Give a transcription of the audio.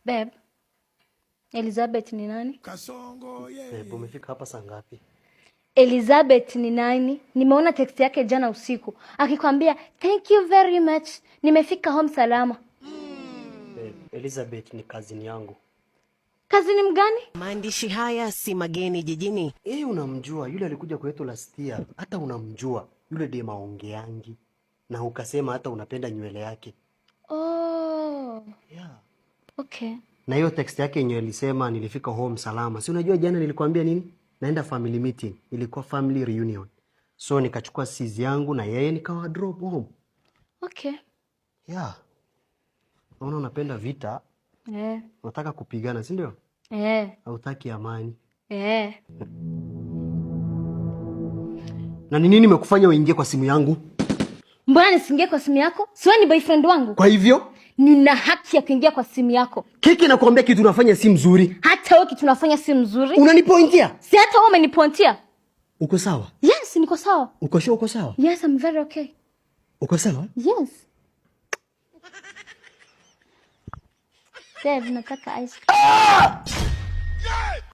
Babe, Elizabeth ni nani? Kasongo yeah. Babe, umefika hapa saa ngapi? Elizabeth ni nani? Nimeona text yake jana usiku akikwambia thank you very much, nimefika home salama. Babe, Elizabeth ni cousin yangu. Cousin mgani? Maandishi haya si mageni jijini. Eh, unamjua yule alikuja kwetu last year, hata unamjua yule dem aongeangi na ukasema hata unapenda nywele yake. Oh, Yeah. okay. Na hiyo text yake yenye alisema nilifika home salama. Si unajua jana nilikwambia nini? Naenda family meeting, ilikuwa family reunion. So nikachukua sis yangu na yeye nikawa drop home. Okay. Yeah. Naona unapenda vita, unataka kupigana, si ndio? Eh. Hautaki amani. Eh. Na ni nini imekufanya uingie kwa simu yangu? Mbona nisiingie kwa simu yako? Si wewe ni boyfriend wangu? Kwa hivyo Nina haki ya kuingia kwa simu yako. Kiki nakuambia kitu unafanya si mzuri. Hata wewe kitu unafanya si mzuri. Unanipointia? Si hata wewe umenipointia. Uko sawa? Yes, niko sawa. Uko sure uko sawa? Yes, I'm very okay. Uko sawa? Yes. Babe, nataka ice cream. Ah!